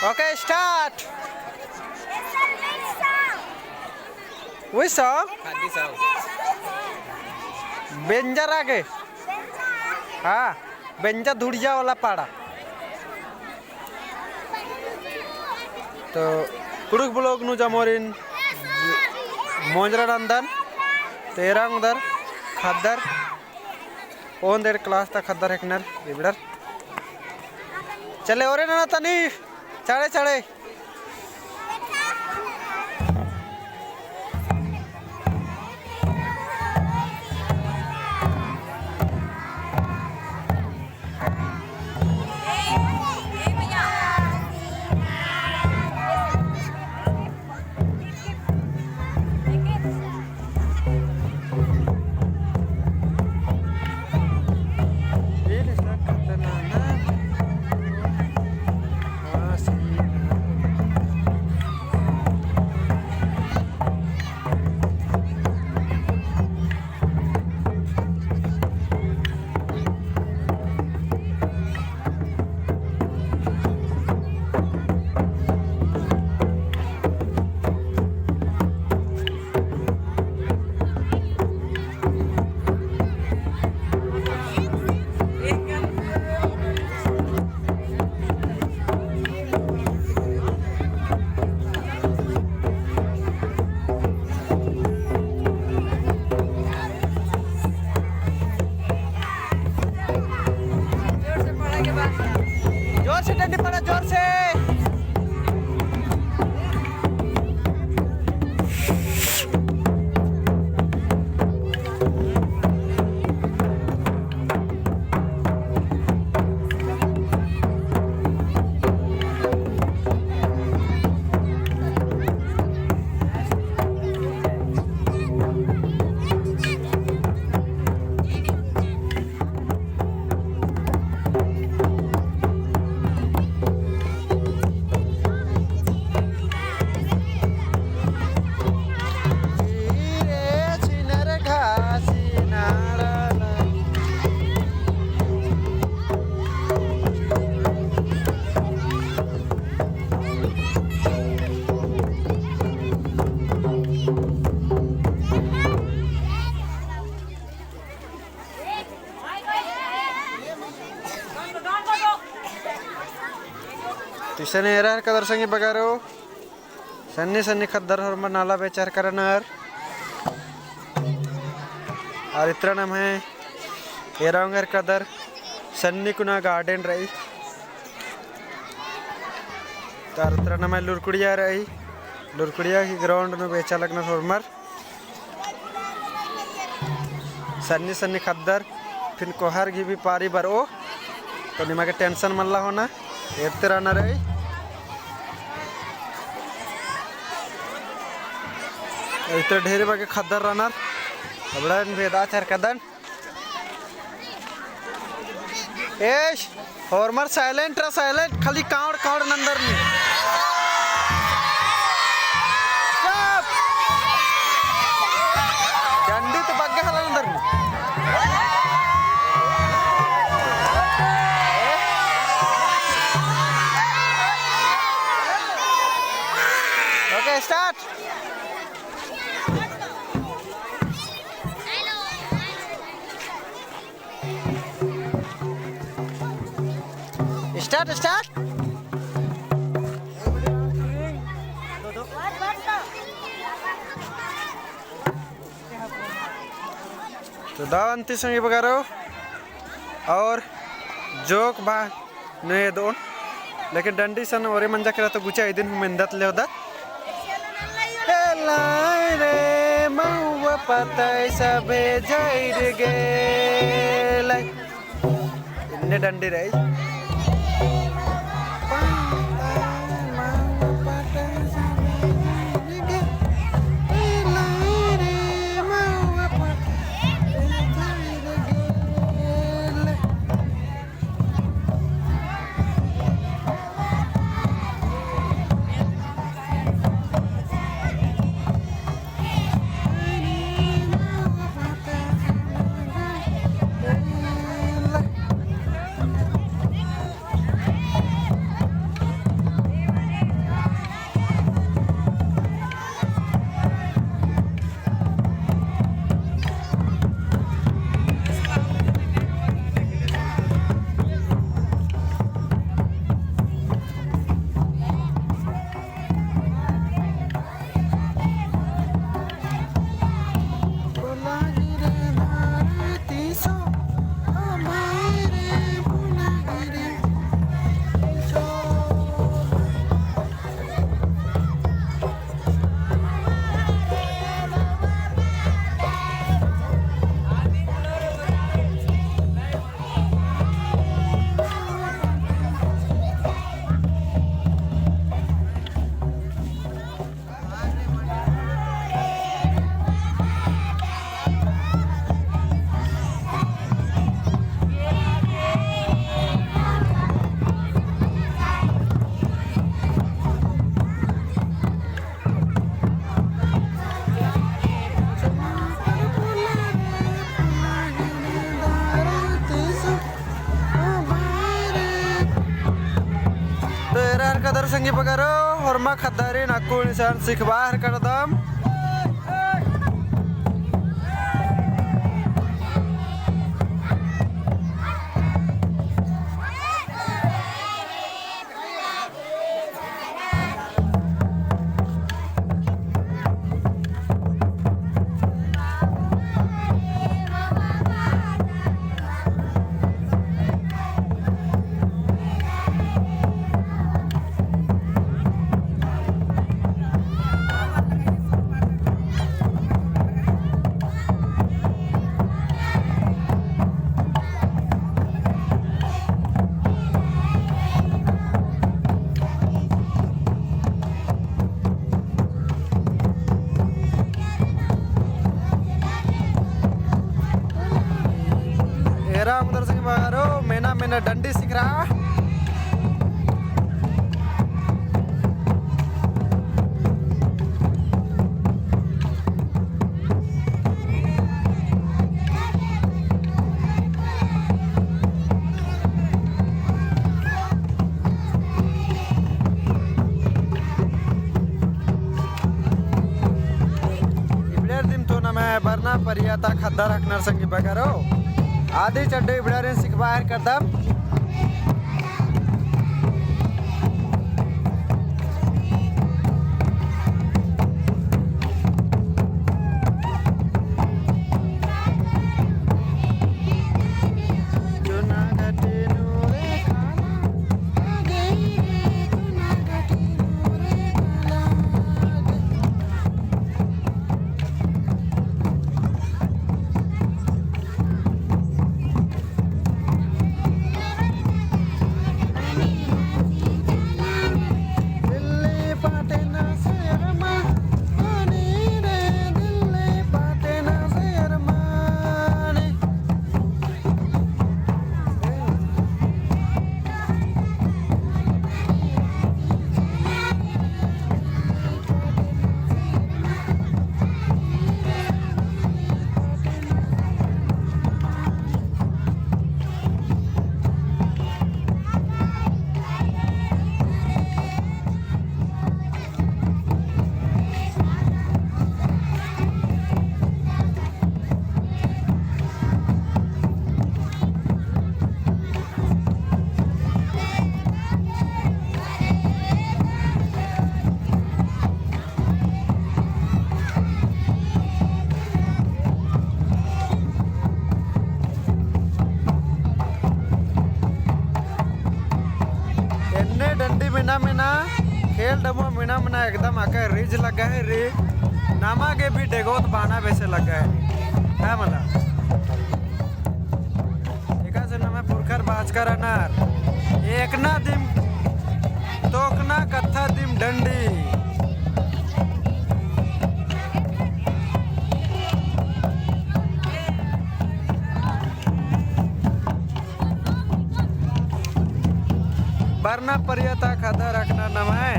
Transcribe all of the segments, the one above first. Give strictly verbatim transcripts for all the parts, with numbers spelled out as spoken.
Okay, start. Which song? खादी song. बेंजा रागे. हाँ, बेंजा धुड़िया वाला पाड़ा. तो कुँड़ुख़ vlog नू जमोरिन मोंजरा नन्दन, तेरा उंगदर, ख़द्दर, ओन डेढ़ class ता ख़द्दर हेकनर, इबड़र. चले ओरे नना तनी, चढ़े, चढ़े. जोर से डंडी पड़ा, जोर से। इसन एरा हरकदर संगी बगरो, सन्नी सन्नी ख़द्दर होरमर नाला बेचर करनर। और इतरा नम्है एरा उंगदर कदर सन्नी कुना garden रई। तो इतरा नम्है लुरकुड़िया रई, लुरकुड़िया की ground नू बेचा लगनर होरमर। सन्नी सन्नी ख़द्दर, फिन कोहार गही भी पारी बरओ, तो निमा गे tension मल्ला होना, एरते रअना रई। इतरा ढेर बग्गे ख़द्दर रअनर, अबड़न भेदा चरकदन। एश, होरमर silent रआ, silent, खाली कावड़, कावड़ नंदर नी। चुप। डंडी तो बग्गे हला नंदर नी। Okay, start. Start, start। तो दव अन्ती संगी बगरो और जोक बा नू एदोन, लेकिन डंडी सन ओरे मंजा केरा तो गुचा इदिन हूँ मेंदत ले होदत। एलाई रे मऊवा पतई सभे झइर गेलई। इन्ने डंडी रई। संगी बगरो, होरमा ख़द्दारिन अक्कुन इसन सिखबार करदम। एरा उधर से बगरो, मेना मेना डंडी सिखरा। इबड़ार दिम तो नम्है बरना परिया ता ख़द्दर अख़नर संगी बगरो। आदी चड्डे इबड़ारिन सिखबार करदम। एन्ने डंडी मेना मेना, खेल डमुआ मेना मेना, एकदम अक्का रिझ लग्गा है रे। नमा गे भी डेगोत बाना बेसे लग्गा है। है मला। एकासे नम्है पुरखर बाचका रअनर, एकना दिम तोकना, कत्था दिम डंडी। बरना परिया ता ख़द्दर अख़नर नम्है।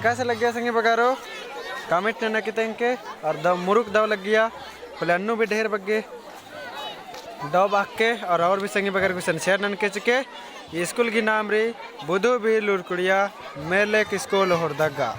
कैसे लग्गिया संगी बगरो? Comment नना की तेंगके, और दव मुरुक दव लग्गिया, होले अन्नू भी ढेर बग्गे दव बाक्के, और, और भी संगी बगर गुसन share ननके चिके। ई स्कूल गही नाम रई बुधु बीर लूरकुड़िया मेलेक स्कूल होरदगा।